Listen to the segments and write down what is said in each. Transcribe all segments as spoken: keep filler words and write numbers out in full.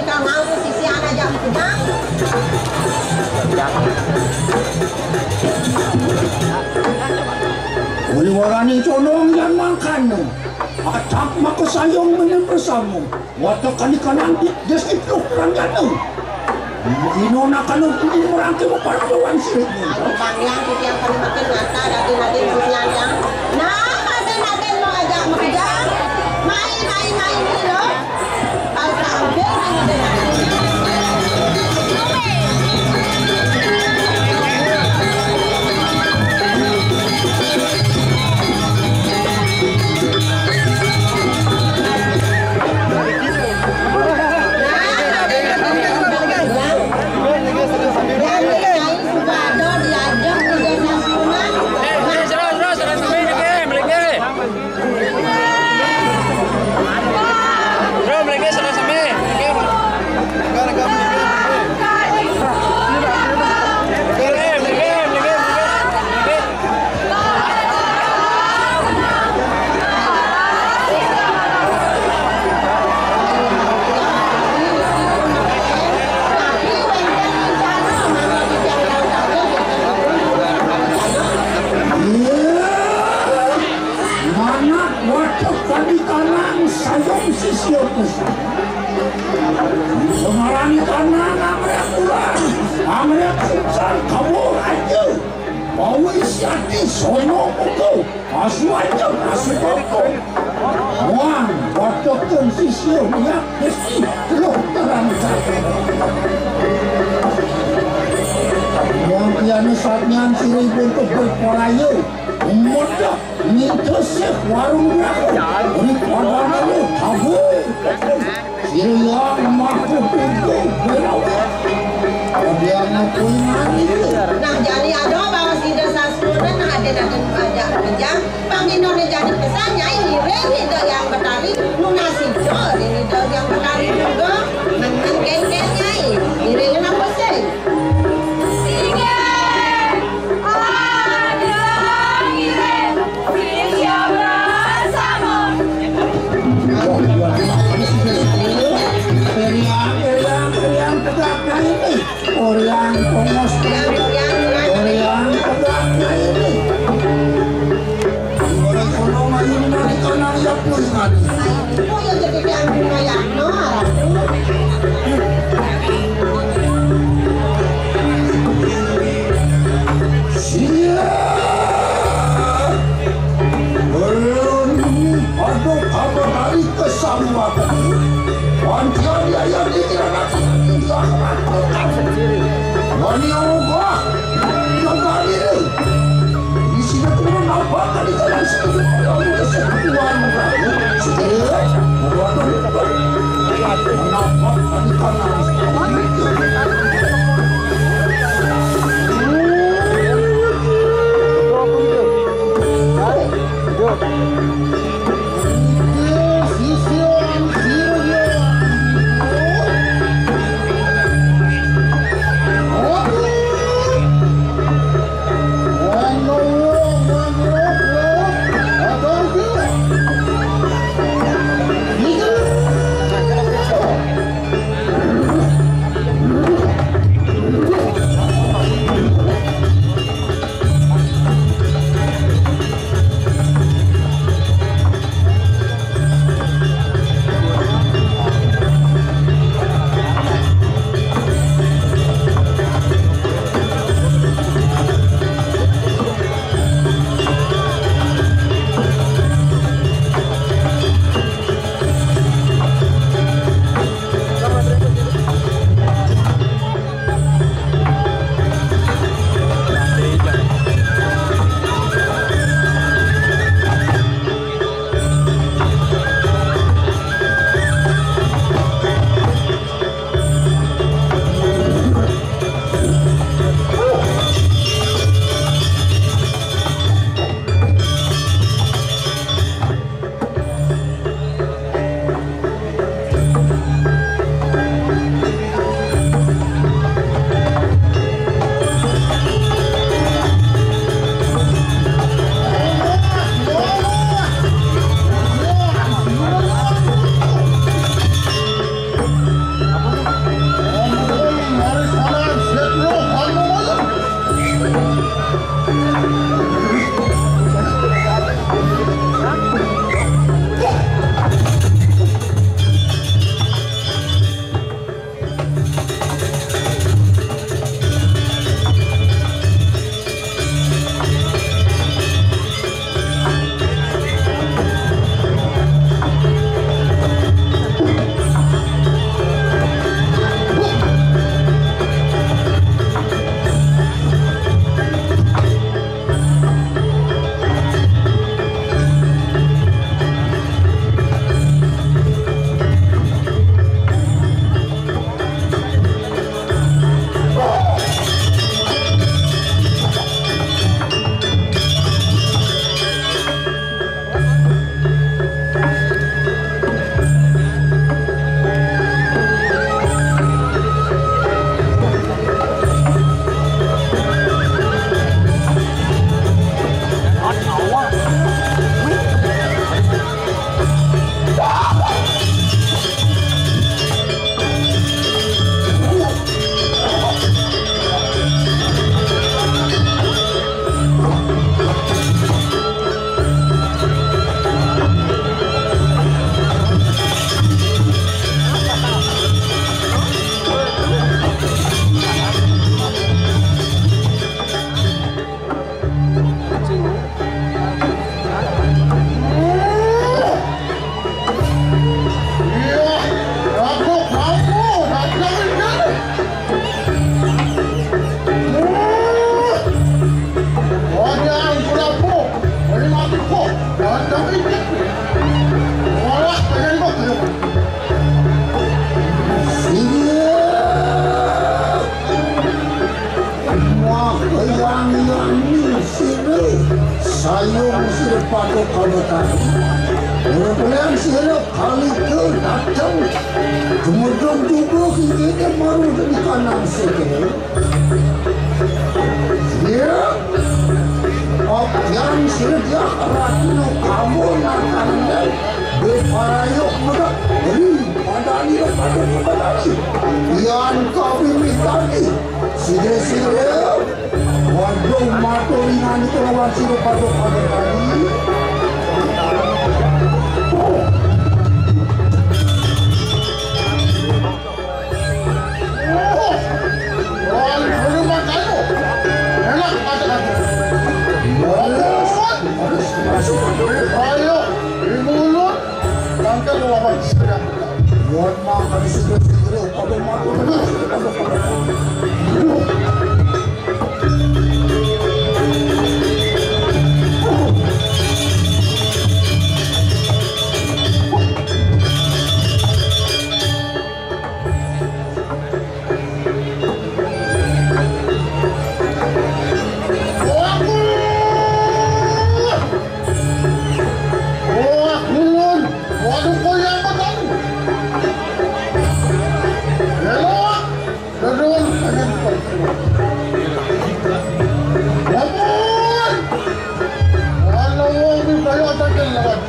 Kang aku sisian aja kejang. Uli warani condong yan mangkanu. Acak maka sayong mene bersama. Wata kani kanan di desa itu kerang jatuh. Ino nakanu kudi merangke maparang lawan sirip. Aku panggilan titiang kami makin nyata dadi nadin sisian yang. Nah, nadin-nadin mau aja makejang. Main, main, main ini loh. Kalau tak ambil, main nadin-nadin. Manat wadah kami kanang sayong sisya pesan. Semarani kanang amrek ulang, amrek sungsang kawo aja. Bawa isi ati sono uga. Asu aja, asu boko. Muang, wadah kang sisya niat mesti teluk terang jatuh. Muang kiana satnyan sirih bentuk berpolayo. Umut dah. Minta sih warung berapa? Ini warnanya tabu. Sira yang maha pintu berawa. Kemudian kuingan itu. Nah, jani ada bawa sida sastra nah ada nak ajak pejang. Panginoné jani pesan Nyai ngiring Ida Hyang Betari nunas ijo ring Ida Hyang Betari juga. Men-men kénkén Nyai. Ngiring napa sih? Periang, periang, periang, tegak naik nih. Periang, pongos, periang, periang, periang, tegak naik nih. Orang kono main nari kono ya pun tadi. Itu yang jadi yang kayak no, aduh. Siap. Belum ini pada kabar dari keselamatan. Panjang ayat ini anak tidak melakukan. Wani Allah, kembali. Di sini turun apa tadi jalan sini? Orang udah setuan. Siap. Kenapa tadi kanan? Sumedeng jubah kite maru di kanang sete. Ya, okyang sira diah ratu kamu nang kanang, beparayok medak ri padani pada padani. Yan kami mitani. Sire-sire, waduh, matur ringan itu lawan sire pada-pada tadi. Oh, oh, ini makan. Enak makan. Harus, harus, harus. Ayo, di mulut, tangkal lawan sire. Mohon maaf, harus segera, segera, pada makan. Wah, ulun. Waduh, kaya apa tadi? Elok. Dadong, amin. Amin. Kalau wong di kayu atakin lewat.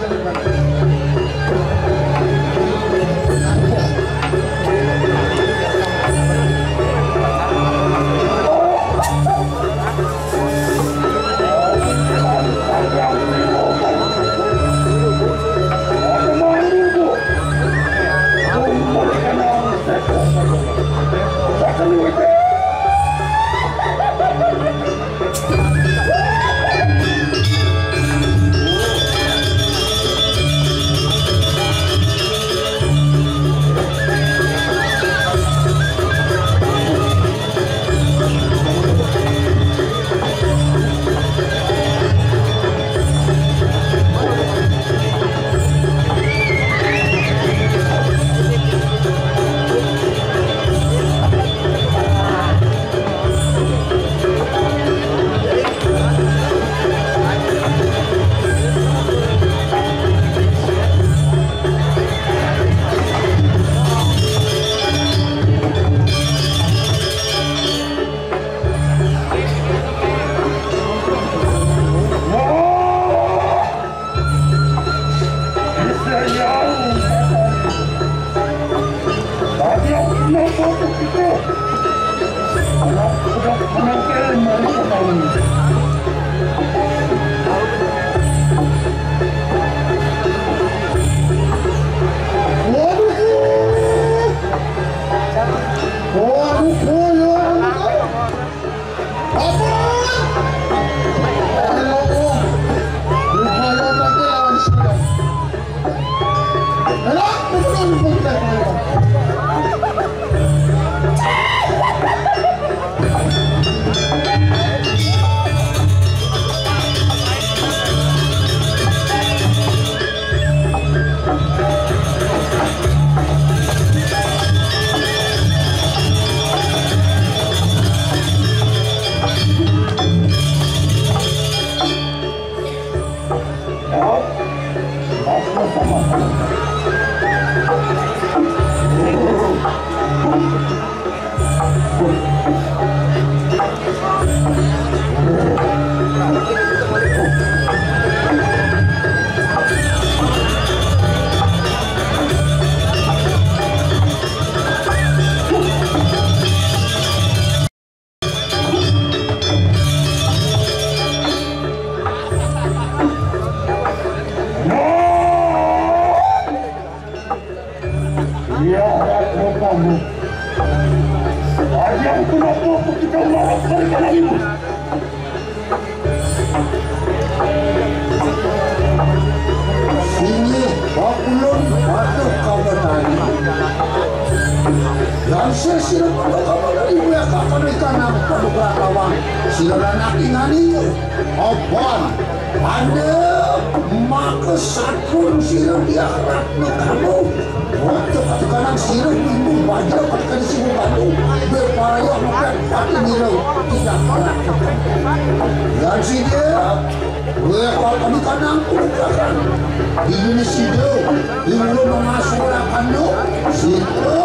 Iya, kamu. Ayam kenapa aku tidak marah dari kanan ibu? Sini, bakulon, batuk kau bertanya. Dan sesirap kau bertanya, ibu ya kakak di kanan, kamu berakawan. Sila anak ingan itu. Apan, anda maka satru sira diarak kamu. Waktu katakan sira minggu baja katakan sira kamu. Berparaya makan pati nira tidak arak. Dan sida, weh kami kanang kukakan. Ini sida, ini mengasuh kamu. Sida,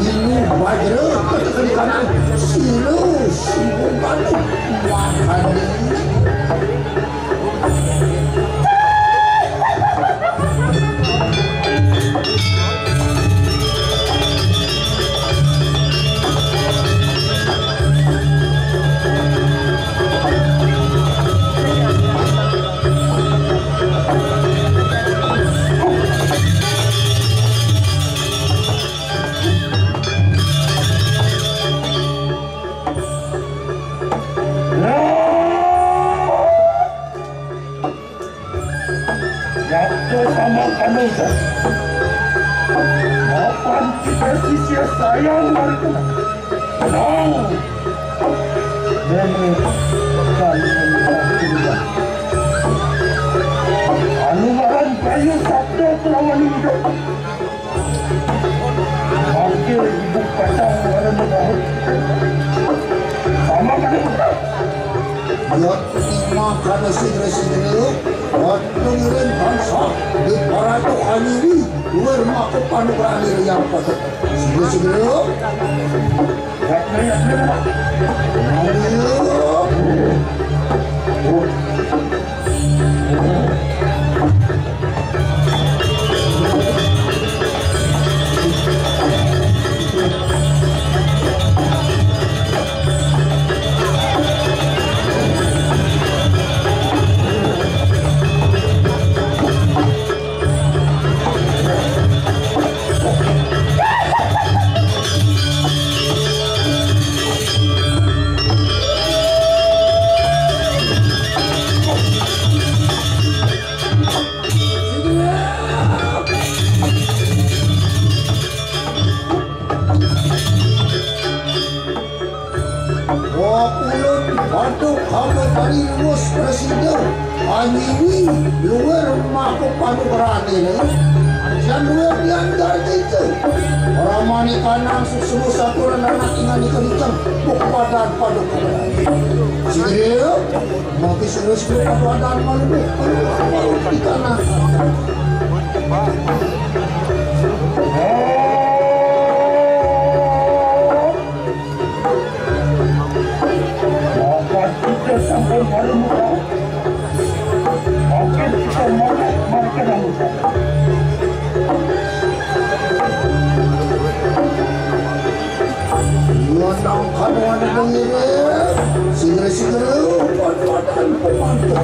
Ini bajra ketekan kanan. Sila, sila batu. Makan. Jatuh sama kanusa. Mapan kita sisia sayang marga. Tenang. Dene kan anu ngaran Bayu Sabda kelawan Indo. Wakil ibu kacang ngaran Daud. Sama kan? Ya, terima kasih, Grace. Waktu ngirim bangsa di Paratuk Anyiwi, luar mako panugrahan yang patut. Segera-segera. Wapulun batuk hama tadi rumus presiden. Anyiwi luar mako panugrahan ini. Yang luar diantar itu. Ramani kanang susu saturan anak ingan ikan ikan. Buk badan paduk. Sini. Mati serius ke badan malu. Ikan. Maka kita sampai pada muka. Maka kita makan, makan muka. Iya, tangkan wana dengire. Sigere-sigere, umpan-umpan, pemantau.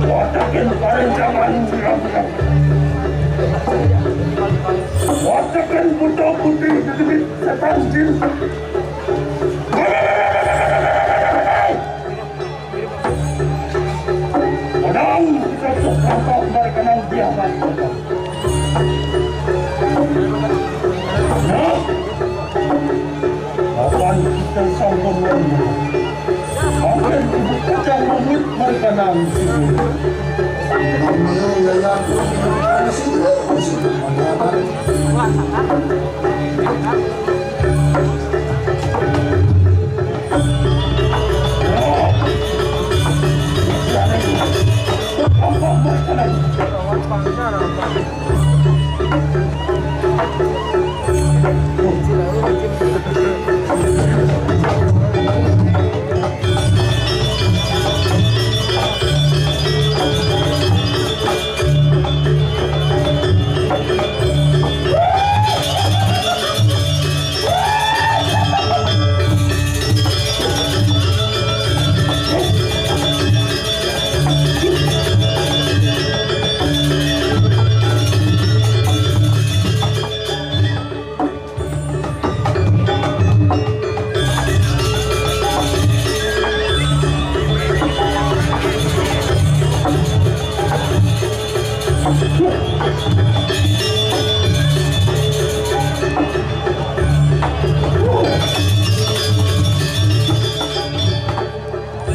Watakin parencangan bilang-bilang. Watakin buta putih demi setan jin. Padahal kita tuh rampok mereka nang dia. Nah, kapan kita sambung lagi? Makin ibu kacang mangit mereka nang sini. Namanya Yayan terus ini. Ada sini, ada sini. Ada, ada.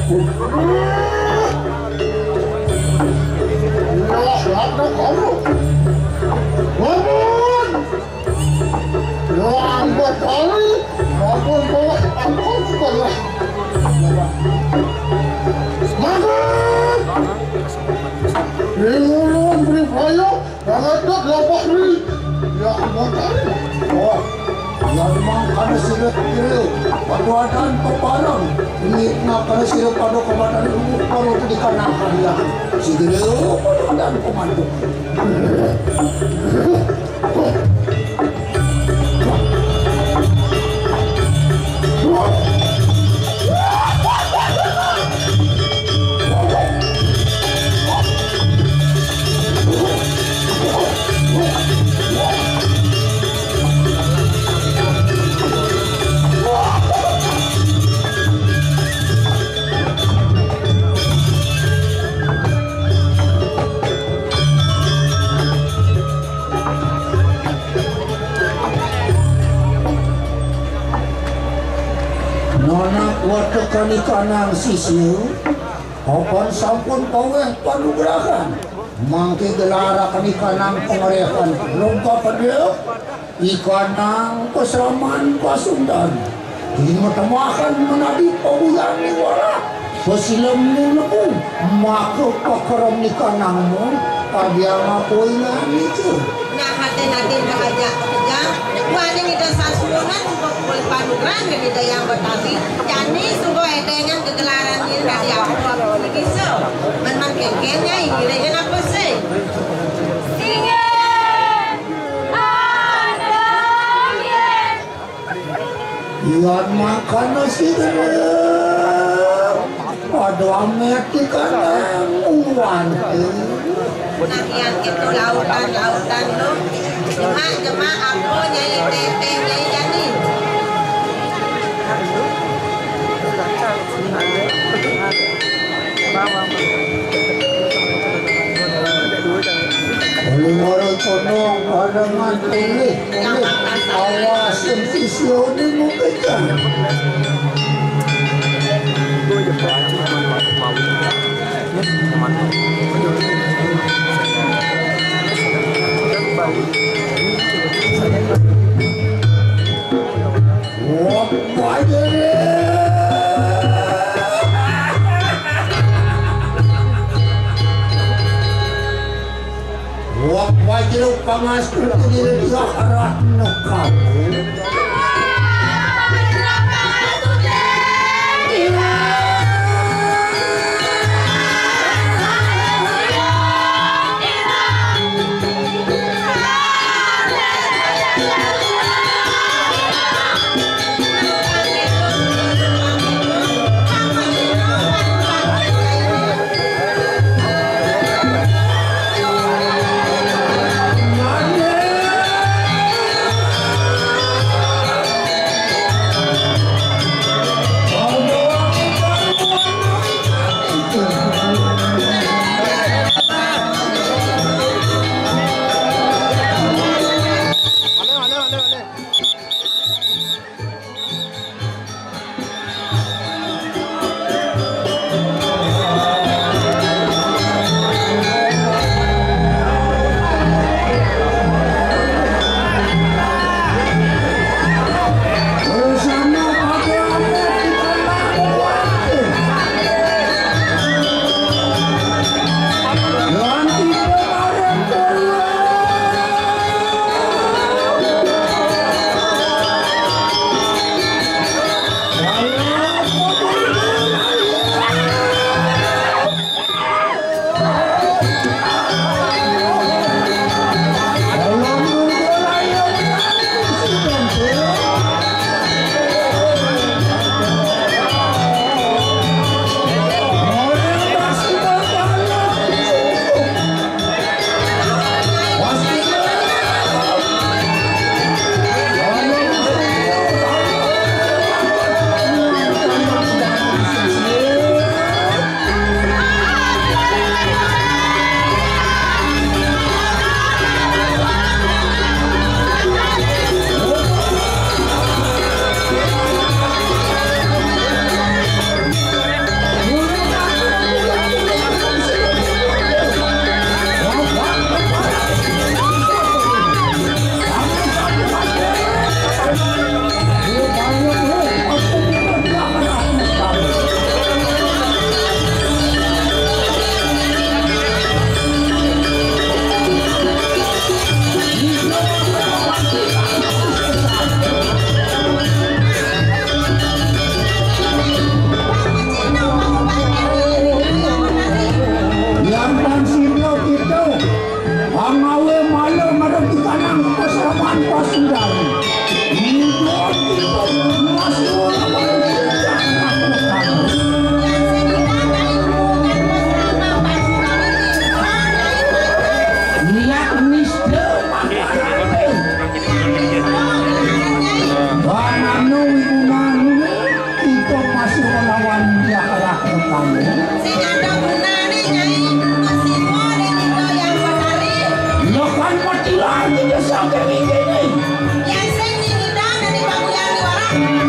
Lah, lah, lah, kamu. Bangun! Lambat kali. Bangun, bangun, bangun, bangun. Bangun! Ini ulun beri payah. Pangadeg lampah ni. Ya, mantap. Oh, ya memang kana sirip kira. Paduadan peparang. Ini na kana sirip pada komandan ilmu baru dikanakan ya. Segera paduadan komandan. Nonak watekan ikanang sisiu, apan sampun paweh panugrahan. Mangke gelaraken ikanang pangrehan lengkap dia, ikanang pasraman pasundan. Ini matemahan menadi pabuyan iwara. Pasilemmu lebu, maka pakerem ikanangmu, padiang apa ingan itu. Nah, hati natin rahaja kejang, wani ida sasuunan, untuk kulit panugrahan, dan ida yang betawi, jani sungguh edengan kegelaran ini, dari apa, apa bisa, memang kengkengnya, ini lagi apa sih? Singa! Ada, ya. Iwan makana sira. Padha amet kana uwan. Nah, yang itu lautan-lautan lo. Jemak-jemak apa nyai teteh nyai jani. Oleh orang kono, pandangan pilih, pilih, awas, sing sisio ni mungkin kan. Wah, wah, Wah, wah, pangastuti diri dia harat nekam. Niat niste. Bang anu ibu manu, kita masih melawan dia arah utama. Sing ada gunane, Nyai. Masih ada juga yang sadari. Lo kan mati lagi dia sampai ini. Yang sing nyingidan dari babu yang di warang.